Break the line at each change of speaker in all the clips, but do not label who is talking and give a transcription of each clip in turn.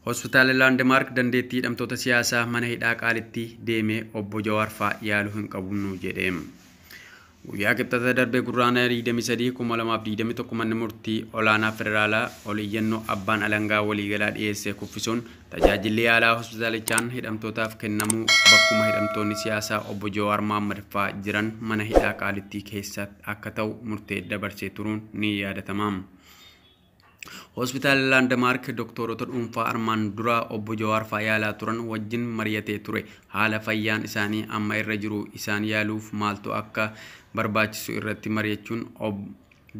Hospitaalli Laandmaark dandeettii hidhamtoota siyaasaa mana hidhaa Qaalittii deemee obbo Jawaar fa'aa yaaluu hin qabnu jedhe. Guyyaa Kibxata darbee Gurraandhala 23, 2021 manni murtii olaanaa federaalaa ol iyyannoo abbaan alangaa waliigalaa dhiyeesse kuffisuun tajaajilli yaalaa hospitaalichaan hidhamtootaaf kennamuu bakkuma hidhamtoonni siyaasaa obbo Jawaar Mohammad fa'aa jiran mana hidhaa Qaalittii keessatti akka ta'u murtee dabarsee turuun ni yaadatama. Hospitaalli Laandmaark doktoroota dhuunfaa armaan dura obbo Jawaar fa'aa yaalaa turan wajjin mari'atee ture. Haala fayyaan isaanii amma irra jiru isaan yaaluuf maaltu akka barbaachisu irratti mari'achuun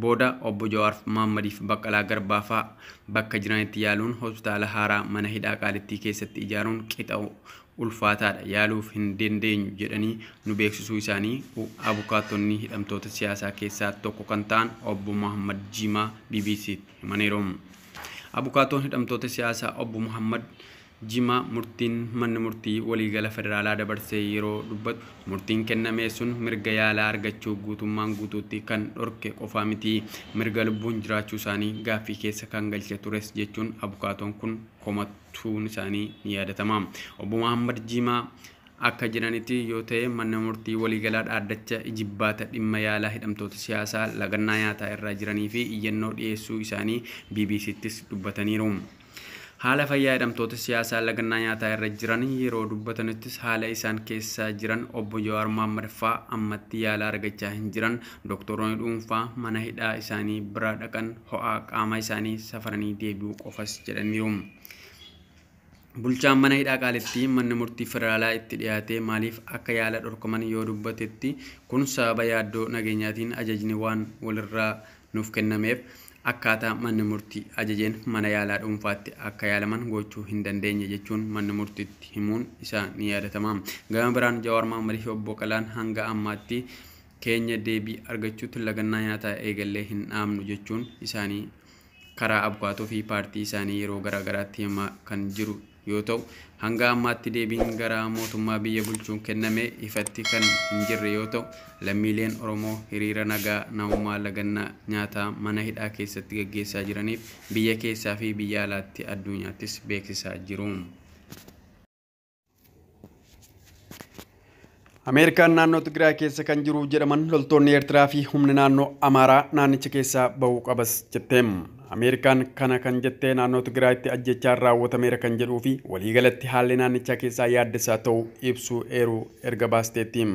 booda obbo Jawaar Mohammadiif Baqqalaa Garbaa fa'aa bakka jiranitti yaaluun hospitaala haaraa mana hidhaa Qaalittii keessatti ijaaruun qixa ulfaataadha, yaaluuf hin dandeenyu jedhanii nu beeksisuu isaanii abukaattonni hidhamtoota siyaasaa keessaa tokko kan ta'an obbo Mohammad Jimaa BBCtti himaniiru. Abukaattoon hidhamtoota siyaasaa obbo Mohammad Jimaa murtiin manni murtii waliigala federaalaa dabarsee yeroo dubbatu, murtiin kenname sun mirga yaalaa argachuu guutummaan guutuutti kan dhorke qofaa miti, mirga lubbuun jiraachuu isaanii gaaffii keessa kan galche tures jechuun abukaatoon kun komatuun isaanii ni yaadatama. Obbo Mohammad Jimaa akka jedhanitti yoo ta'e, manni murtii waliigalaa dhaaddacha ijibbaata dhimma yaalaa hidhamtoota siyaasaa lagannaa nyaataa irra jiranii fi iyyannoo dhiyeessuu isaanii BBCttis dubbataniiru. Haala fayyaa hidhamtoota siyaasaa lagannaa nyaataa irra jiran yeroo dubbatanittis, haala isaan keessa jiran obbo Jawaar Mohammad fa'aa ammatti yaala argachaa hin jiran, doktoroonni dhuunfaa mana hidhaa isaanii bira dhaqan ho'a qaama isaanii safaranii deebi'uu qofas jedhaniiru. Bulchaan mana hidhaa Qaalittii manni murtii federaalaa itti dhiyaatee maaliif akka yaala dhorkaman yoo dubbatetti, kun sababa yaaddoo nageenyaatiin ajajni waan walirraa nuuf kennameef akkaataa manni murtii ajajeen mana yaalaa dhuunfaatti akka yaalaman gochuu hin dandeenye jechuun manni murtiitti himuun isaa ni yaadatama. Gama biraan Jawaar Mohammad fi obbo Baqqalaan hanga ammaatti keenya deebii argachuutti lagannaa nyaataa eegallee hin dhaabnu jechuun isaanii karaa abukaatoo fi paartii isaanii yeroo garaagaraatti himaa kan jiru yoo ta'u, hanga ammaatti deebiin gara mootummaa biyya bulchuun kenname ifatti kan hin jirre yoo ta'u, lammiileen Oromoo hiriira nagaa namummaa lagannaa nyaataa mana hidhaa keessatti gaggeessaa jiraniif biyya keessaa fi biyya alaatti addunyaattis beeksisaa jiru. Ameerikaan naannoo Tigraay keessa kan jiru jedhaman loltoonni Eertiraa fi humni naannoo Amaaraa naannicha keessaa bahuu qabas jetteem. Ameerikaan kana kan jettee naannoo Tigraayitti ajjechaan raawwatameera kan jedhuu fi waliigalatti haalli naannichaa keessaa yaaddessaa ta'uu ibsuu eeruu erga baasteetti.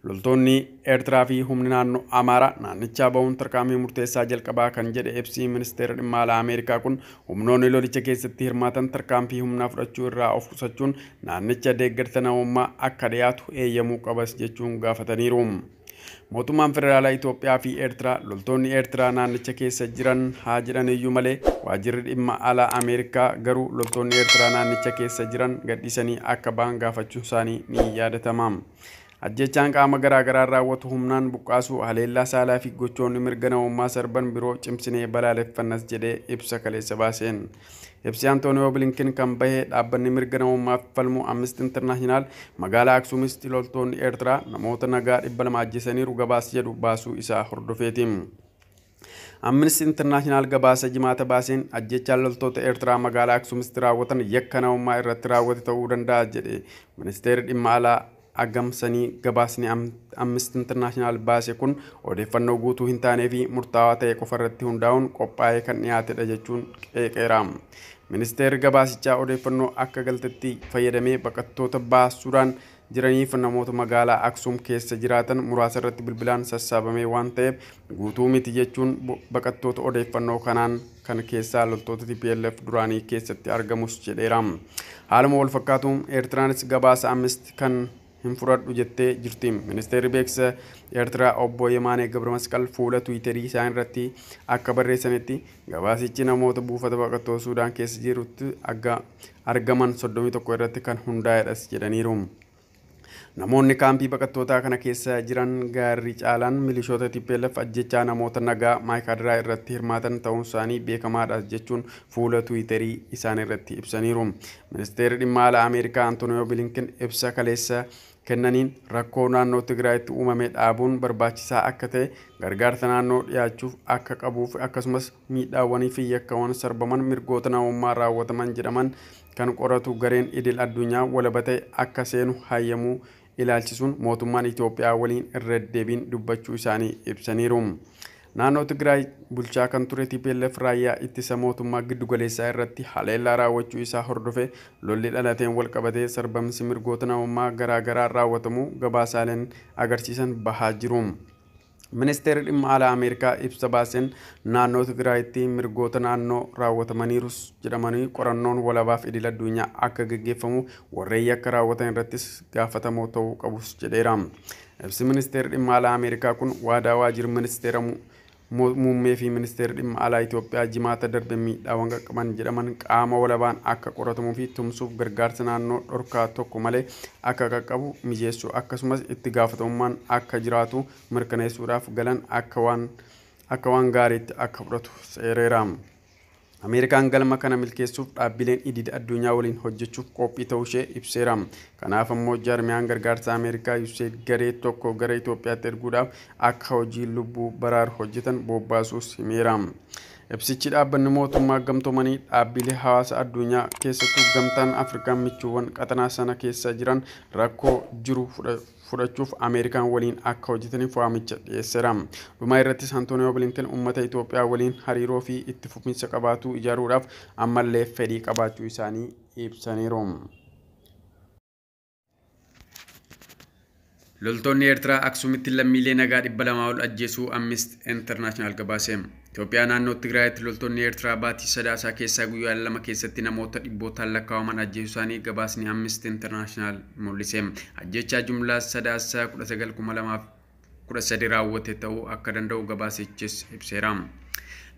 Loltoonni Eertiraa fi humni naannoo Amaaraa naannichaa bahuun tarkaanfii murteessaa jalqabaa kan jedhe ibsi ministeera dhimma alaa Ameerikaa kun, humnoonni lolicha keessatti hirmaatan tarkaanfii humnaa fudhachuu irraa of qusachuun naannicha deeggarsa namummaa akka dhiyaatu eeyyamuu qabas jechuun gaafataniiru. Mootummaan federaalaa Itoophiyaa fi Eertiraa loltoonni Eertiraa naannicha keessa jiran haa jedhan iyyuu malee, waajjirri dhimma alaa Ameerikaa garuu loltoonni Eertiraa naannicha keessa jiran gadhiisanii akka ba'an gaafachuun isaanii ni yaadatama. Ajjechaan qaama garaagaraan raawwatu, humnaan buqqaasuu, haleellaa saalaa fi gochoonni mirga namummaa sarban biroo cimsinee balaaleffannas jedhee ibsa kaleessa baaseen. Ibsi Antooniyoo Bilinkin kan bahe dhaabbanni mirga namummaaf falmu Amnesty International magaalaa Aksuumitti loltoonni Eertiraa namoota nagaa 200 ajjeesaniiru gabaasa jedhu baasuu isaa hordofeeti. Amnesty International gabaasa Jimaata baaseen ajjechaan loltoota Eertiraa magaalaa Aksuumitti raawwatan yakka namummaa irratti raawwate ta'uu danda'a jedhe. Ministeerri dhimma alaa agamsanii gabaasni Amnesty International baase kun odeeffannoo guutuu hin taanee fi murtaawaa ta'e qofa irratti hundaa'uun qophaa'ee kan dhiyaatedha jechuun qeeqeera. Ministeerri gabaasichaa odeeffannoo akka galtetti fayyadamee baqattoota baasuudhaan jiraniif namoota magaalaa Aksuum keessa jiraatan muraasa irratti bilbilaan sassaabamee waan ta'eef guutuu miti jechuun, baqattoota odeeffannoo kanaan kan keessaa loltoota TPLF duraanii keessatti argamus jedheera. Haaluma wal fakkaatuun Eertiraanis gabaasa Amnesty kan hin fudhadhu jettee jirti. Ministeerri beeksisa Eertiraa obbo Yemaanee Gabramasqal fuula Tiwiiterii isaan irratti akka barreessanitti, gabaasichi namoota buufata baqattoota Suudaan keessa jirutti argaman 31 irratti kan hundaa'edhas jedhaniiru. Namoonni kaampii baqattootaa kana keessa jiran gaarri caalaan milishoota TPLF ajjechaa namoota nagaa Maayikaadiraa irratti hirmaatan ta'uun isaanii beekamaadha jechuun fuula Tiwiiterii isaan irratti ibsaniiru. Ministeerri dhimma alaa Ameerikaa Antooniyoo Bilinkin ibsa kaleessa kennaniin rakkoo naannoo Tigraayitti uumame dhaabuun barbaachisaa akka ta'e, gargaarsa naannoo dhiyaachuuf akka qabuuf, akkasumas miidhaawwanii fi yakkawwan sarbaman mirgoota namummaa raawwataman jedhaman kan qoratu gareen idil addunyaa walaba ta'e akka seenu hayyamuu ilaalchisuun mootummaan Itoophiyaa waliin irra deebiin dubbachuu isaanii ibsaniiru. Naannoo Tigraay bulchaa kan ture TPLF raayyaa ittisa mootummaa giddugaleessaa irratti haleellaa raawwachuu isaa hordofee lolli dhalateen wal qabatee sarbamsi mirgoota namummaa garaagaraa raawwatamuu gabaasaaleen agarsiisan bahaa jiru. Ministeerri dhimma alaa Ameerikaa ibsa baaseen naannoo Tigraayitti mirgoota naannoo raawwatamaniirus jedhamanii qorannoon walabaaf idil addunyaa akka gaggeeffamu, warreen yakka raawwatan irrattis gaafatamoo ta'uu qabus jedheera. Ibsi ministeerri dhimma alaa Ameerikaa kun waadaa waajjirri ministeera muummee fi ministeerri dhimma alaa Itoophiyaa jimaata darbe miidhaawwan qaqqaban jedhaman qaama walabaan akka qoratamuu fi tumsuuf gargaarsa naannoo dhorkaa tokko malee akka qaqqabu mijeessuu, akkasumas itti gaafatamummaan akka jiraatu mirkaneessuudhaaf galan akka waan gaariitti akka fudhatu seereera. Ameerikaan galma kana milkeessuuf dhaabbileen idil addunyaa waliin hojjechuuf qophii ta'uu ishee ibseera. Kanaaf ammoo jaarmiyaan gargaarsa Ameerikaa USAID garee tokko gara Itoophiyaatti erguudhaaf akka hojii lubbuu baraaru hojjetan bobbaasuus himeera. Ibsichi dhaabbanni mootummaa gamtoomanii dhaabbilee hawaasa addunyaa, keessattuu gamtaan Afrikaa, michuuwwan qaxanaa sana keessa jiran rakkoo jiru fudhachuuf Ameerikaan waliin akka hojjetaniif waamicha dhiyeesseera. Dhuma irrattis Antooniyoo Bilinken uummata Itoophiyaa waliin hariiroo fi itti fufiinsa qabaatu ijaaruudhaaf ammallee fedhii qabaachuu isaanii ibsaniiru. Loltoonni Eertiraa Aksuumitti lammiilee nagaa 200 ol ajjeesuu Amnesty International gabaase. Itoophiyaa naannoo Tigraayitti loltoonni Eertiraa baatii sadaasaa keessaa guyyaa 2 keessatti namoota dhibbootaan lakkaa'aman ajjeesuu isaanii gabaasni Amnesty International mul'ise. Ajjechaa jumlaa sadaasaa 19,2013 raawwate ta'uu akka danda'u gabaasichis ibseera.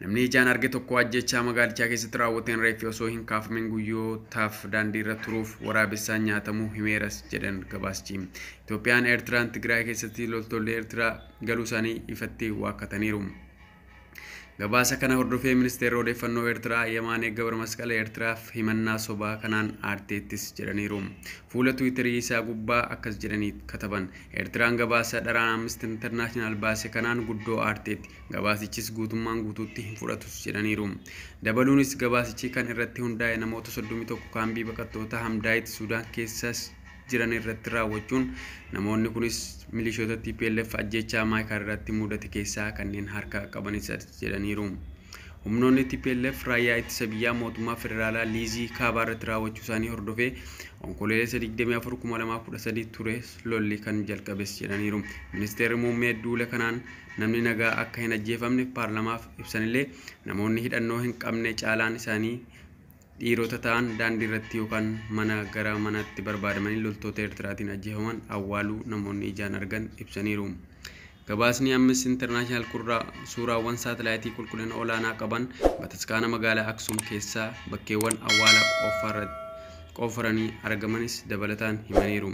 Namni ijaan arge tokko ajjechaa magaalichaa keessatti raawwateen reeffi osoo hin kaafamin guyyootaaf daandii irra turuuf waraabessaan nyaatamuu himeeras jedhan gabaasichi. Itoophiyaan Eertiraan Tigraay keessatti loltoonni Eertiraa galuu isaanii ifatti waakkataniiru. Gabaasa kana hordofee ministeerri odeeffannoo Eertiraa Yemaanee Gabramasqal Eertiraaf himannaa sobaa kanaan aarteettis jedhaniiru. Fuula Tiwiitarii isaa gubbaa akkas jedhanii kataban. Eertiraan gabaasa dharaan Amnesty International baase kanaan guddoo aarteetti. Gabaasichis guutummaan guutuutti hin fudhatus jedhaniiru. Dabaluunis gabaasichi kan irratti hundaa'e namoota 31 kaambii baqattoota Hamdaayit Sudaan keessas jiran irratti raawwachuun namoonni kunis milishoota TPLF ajjechaa Maayikaal irratti mudate keessaa kanneen harka qabanis jedhaniiru. Humnoonni TPLF raayyaa ittisa biyyaa mootummaa federaalaa liizii kaabaa irratti raawwachuu isaanii hordofee onkololeessa 24,2013 ture lolli kan jalqabes jedhaniiru. Ministeerri muummee duula kanaan namni nagaa akka hin ajjeefamne paarlamaaf ibsanillee namoonni hidhannoo hin qabne caalaan isaanii dhiirota ta'an daandii irratti yookaan mana gara manaatti barbaadamanii loltoota Eertiraatiin ajjeefaman awwaaluu namoonni ijaan argan ibsaniiru. Gabaasni Amnesty International suuraawwan saatalaayitii qulqullina olaanaa qaban bataskaana magaalaa Aksum keessaa bakkeewwan awwaala qofaranii argamanis dabalataan himaniiru.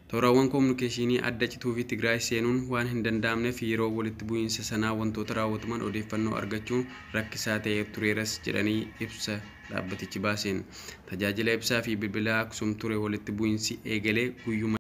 Toorawwan koominikeeshinii adda cituu fi Tigraay seenuun waan hin danda'amneef yeroo walitti bu'iinsa sanaa wantoota raawwataman odeeffannoo argachuun rakkisaa ta'ee tureeras jedhanii ibsa dhaabbatichi baaseen. Tajaajila ibsaa fi bilbilaa Aksum ture walitti bu'iinsi eegalee guyyuma